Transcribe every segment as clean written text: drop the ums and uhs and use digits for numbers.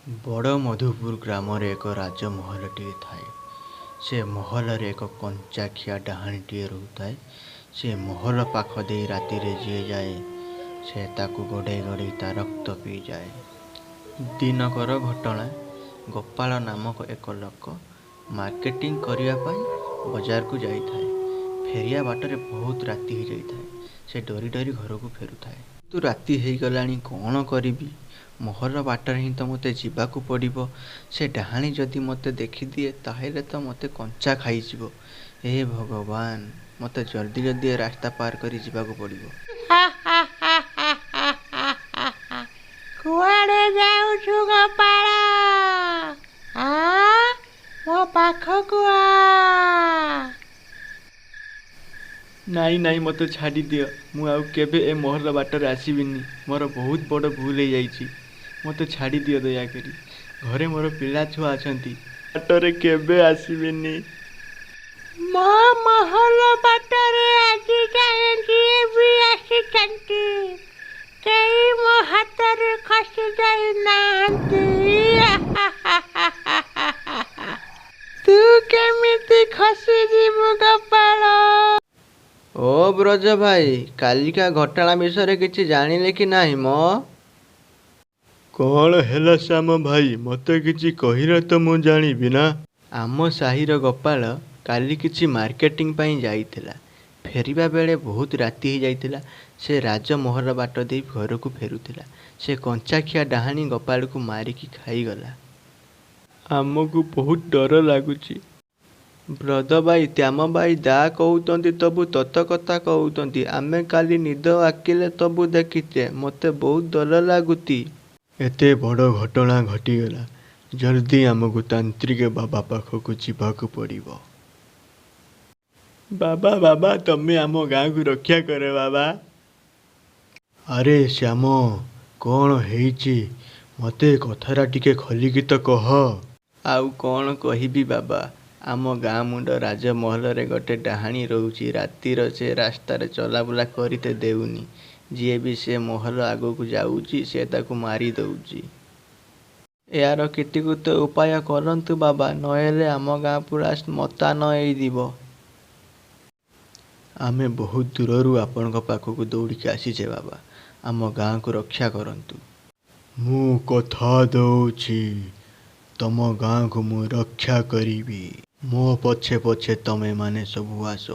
ବଡ଼ ମଧୁପୁର ଗ୍ରାମରେ ଏକ ରାଜମହଲଟିଏ ଥାଏ। ସେ ମହଲରେ ଏକ କଞ୍ଚାଖିଆ ଡାହାଣୀଟିଏ ରହୁଥାଏ। ସେ ମହଲ ପାଖ ଦେଇ ରାତିରେ ଯିଏ ଯାଏ, ସେ ତାକୁ ଗୋଡ଼େଇ ଗୋଡ଼େଇ ତା ରକ୍ତ ପିଇଯାଏ। ଦିନକର ଘଟଣା, ଗୋପାଳ ନାମକ ଏକ ଲୋକ ମାର୍କେଟିଂ କରିବା ପାଇଁ ବଜାରକୁ ଯାଇଥାଏ। ଫେରିବା ବାଟରେ ବହୁତ ରାତି ହେଇଯାଇଥାଏ। ସେ ଡରି ଡରି ଘରକୁ ଫେରୁଥାଏ। କିନ୍ତୁ ରାତି ହେଇଗଲାଣି, କ'ଣ କରିବି? ମହଲ ବାଟରେ ହିଁ ତ ମୋତେ ଯିବାକୁ ପଡ଼ିବ। ସେ ଡାହାଣୀ ଯଦି ମୋତେ ଦେଖିଦିଏ ତାହେଲେ ତ ମୋତେ କଞ୍ଚା ଖାଇଯିବ। ହେ ଭଗବାନ, ମୋତେ ଜଲ୍ଦି ଜଲ୍ଦି ଏ ରାସ୍ତା ପାର କରି ଯିବାକୁ ପଡ଼ିବ। କୁଆଡ଼େ ଯାଉଛୁ ଗୋପାଳ? ଆ, ମୋ ପାଖକୁ ଆ। ନାଇଁ ନାଇଁ, ମୋତେ ଛାଡ଼ିଦିଅ। ମୁଁ ଆଉ କେବେ ଏ ମହଲ ବାଟରେ ଆସିବିନି। ମୋର ବହୁତ ବଡ଼ ଭୁଲ ହେଇଯାଇଛି। ମୋତେ ଛାଡ଼ିଦିଅ ଦୟାକରି। ଘରେ ମୋର ପିଲା ଛୁଆ ଅଛନ୍ତି। ବାଟରେ କେବେ ଆସିବିନି। ମୋ ମହଲ ବାଟରେ ଆଜି ଯାଏଁ ଯିଏ ବି ଆସିଛନ୍ତି, କେହି ମୋ ହାତରୁ ଖସି ଯାଇନାହାନ୍ତି। ତୁ କେମିତି ଖସିଯିବୁ ଗୋପାଳ? ଓ ବ୍ରଜ ଭାଇ, କାଲିକା ଘଟଣା ବିଷୟରେ କିଛି ଜାଣିଲେ କି ନାହିଁ ମ? କ'ଣ ହେଲା ଶ୍ୟାମ ଭାଇ, ମୋତେ କିଛି କହିଲେ ତ ମୁଁ ଜାଣିବି ନା। ଆମ ସାହିର ଗୋପାଳ କାଲି କିଛି ମାର୍କେଟିଂ ପାଇଁ ଯାଇଥିଲା। ଫେରିବା ବେଳେ ବହୁତ ରାତି ହେଇଯାଇଥିଲା। ସେ ରାଜମହଲ ବାଟ ଦେଇ ଘରକୁ ଫେରୁଥିଲା। ସେ କଞ୍ଚାଖିଆ ଡାହାଣୀ ଗୋପାଳକୁ ମାରିକି ଖାଇଗଲା। ଆମକୁ ବହୁତ ଡର ଲାଗୁଛି। ବ୍ରଦ ଭାଇ, ଶ୍ୟାମ ଭାଇ ଯା କହୁଛନ୍ତି ସବୁ ସତ କଥା କହୁଛନ୍ତି। ଆମେ କାଲି ନିଜ ଆଖିରେ ସବୁ ଦେଖିଛେ। ମୋତେ ବହୁତ ଡର ଲାଗୁଛି। ଏତେ ବଡ଼ ଘଟଣା ଘଟିଗଲା, ଜଲ୍ଦି ଆମକୁ ତାନ୍ତ୍ରିକ ବାବା ପାଖକୁ ଯିବାକୁ ପଡ଼ିବ। ବାବା ବାବା, ତମେ ଆମ ଗାଁକୁ ରକ୍ଷା କର ବାବା। ଆରେ ଶ୍ୟାମ, କ'ଣ ହେଇଛି? ମୋତେ କଥାଟା ଟିକେ ଖୋଲିକି ତ କହ। ଆଉ କ'ଣ କହିବି ବାବା, ଆମ ଗାଁ ମୁଣ୍ଡ ରାଜମହଲରେ ଗୋଟେ ଡାହାଣୀ ରହୁଛି। ରାତିରେ ସେ ରାସ୍ତାରେ ଚଲାବୁଲା କରିତେ ଦେଉନି। ଯିଏ ବି ସେ ମହଲ ଆଗକୁ ଯାଉଛି, ସେ ତାକୁ ମାରିଦଉଛି। ଏହାର କିଛି ଗୋଟେ ଉପାୟ କରନ୍ତୁ ବାବା, ନହେଲେ ଆମ ଗାଁ ପୁରା ଶ୍ମଶାନ ହେଇଯିବ। ଆମେ ବହୁତ ଦୂରରୁ ଆପଣଙ୍କ ପାଖକୁ ଦୌଡ଼ିକି ଆସିଛେ ବାବା, ଆମ ଗାଁକୁ ରକ୍ଷା କରନ୍ତୁ। ମୁଁ କଥା ଦଉଛି, ତମ ଗାଁକୁ ମୁଁ ରକ୍ଷା କରିବି। ମୋ ପଛେ ପଛେ ତମେମାନେ ସବୁ ଆସ,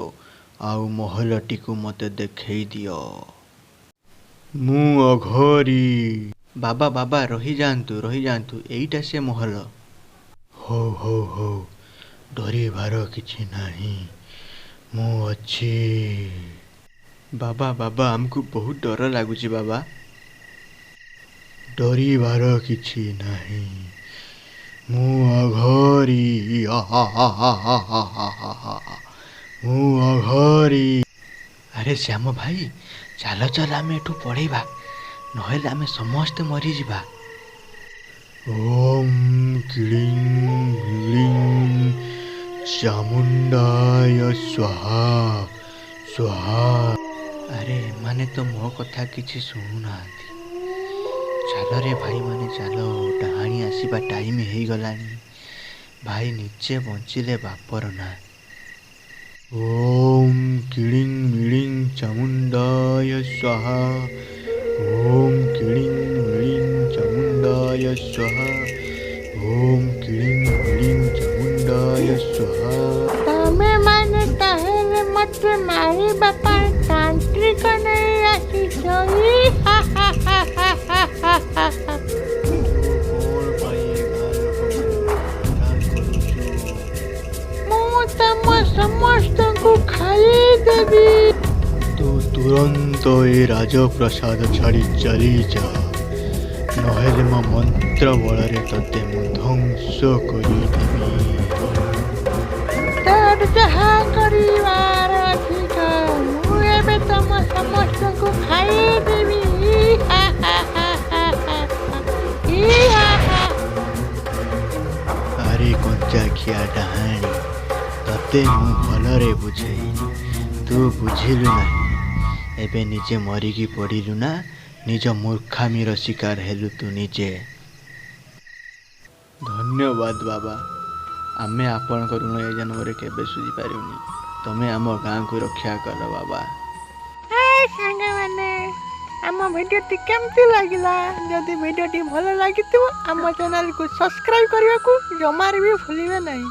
ଆଉ ମହଲଟିକୁ ମୋତେ ଦେଖେଇ ଦିଅ। ମୁଁ ଅଘୋରୀ। ବାବା ବାବା, ରହିଯାଆନ୍ତୁ ରହିଯାଆନ୍ତୁ, ଏଇଟା ସେ ମହଲ। ହଉ ହଉ ହଉ, ଡରିବାର କିଛି ନାହିଁ, ମୁଁ ଅଛି। ବାବା ବାବା, ଆମକୁ ବହୁତ ଡର ଲାଗୁଛି ବାବା। ଡରିବାର କିଛି ନାହିଁ, ମୁଁ ଅଘୋରୀ। ମୁଁ ଅଘୋରୀ। ଆରେ ଶ୍ୟାମ ଭାଇ, ଚାଲ ଚାଲ, ଆମେ ଏଠୁ ପଳେଇବା, ନହେଲେ ଆମେ ସମସ୍ତେ ମରିଯିବା। ଓମ୍ କ୍ଳୀଂ କ୍ଳୀଂ ଚାମୁଣ୍ଡାୟ ସ୍ୱାହା ସ୍ୱାହା। ଆରେ ଏମାନେ ତ ମୋ କଥା କିଛି ଶୁଣୁନାହାନ୍ତି। ଚାଲରେ ଭାଇମାନେ ଚାଲ, ଡାହାଣୀ ଆସିବା ଟାଇମ୍ ହେଇଗଲାଣି। ଭାଇ, ନିଜେ ବଞ୍ଚିଲେ ବାପର ନା। ଓମ୍ କ୍ଳୀଂ ମିଳିଂ ଚାମୁଣ୍ଡାୟ ସ୍ୱାହା। ଓମ୍ କ୍ଳୀଂ ମିଳିଂ ଚାମୁଣ୍ଡାୟ ସ୍ୱାହା। ଓମ୍ କ୍ଳୀଂ ମିଳିଂ ଚାମୁଣ୍ଡାୟ ସ୍ୱାହା। ତମେମାନେ ତାହେଲେ ମୋତେ ମାରିବା ପାଇଁ ତାନ୍ତ୍ରିକ ନେଇ ଆସିଛ? ଇ ହା ହା ହା ହା ହା ହା ହା ହା। ତୁ କ'ଣ ପାଇଁ ଏ ଗାଁ ଲୋକମାନଙ୍କୁ ହଇରାଣ କରୁଛୁ? ମୁଁ ତମ ସମସ୍ତଙ୍କୁ ଖାଇଦେବି। ତୁ ତୁରନ୍ତ ଏ ରାଜପ୍ରାସାଦ ଛାଡ଼ି ଚାଲିଯା, ନହେଲେ ମୋ ମନ୍ତ୍ର ବଳରେ ତତେ ମୁଁ ଧ୍ୱଂସ କରିଦେବି। ତୋର ଯାହା କରିବାର ଅଛି କର, ମୁଁ ଏବେ ତମ ସମସ୍ତଙ୍କୁ ଖାଇଦେବି। ଇ ହା ହା ହା ହା ହା ହା। ଇ ହା ହା। ଆରେ କଞ୍ଚାଖିଆ ଡାହାଣୀ, ତତେ ମୁଁ ଭଲରେ ବୁଝେଇଲି, ତୁ ବୁଝିଲୁ ନାହିଁ। ଏବେ ନିଜେ ମରିକି ପଡ଼ିଲୁ ନା, ନିଜ ମୂର୍ଖାମିର ଶିକାର ହେଲୁ ତୁ ନିଜେ। ଧନ୍ୟବାଦ ବାବା, ଆମେ ଆପଣଙ୍କ ଋଣ ଏ ଜନ୍ମରେ କେବେ ଶୁଝିପାରିବୁନି। ତମେ ଆମ ଗାଁକୁ ରକ୍ଷା କଲ ବାବା। ହେ ସାଙ୍ଗମାନେ, ଆମ ଭିଡ଼ିଓଟି କେମିତି ଲାଗିଲା? ଯଦି ଭିଡ଼ିଓଟି ଭଲ ଲାଗିଥିବ, ଆମ ଚ୍ୟାନେଲକୁ ସବସ୍କ୍ରାଇବ୍ କରିବାକୁ ଜମାରେ ବି ଭୁଲିବେ ନାହିଁ।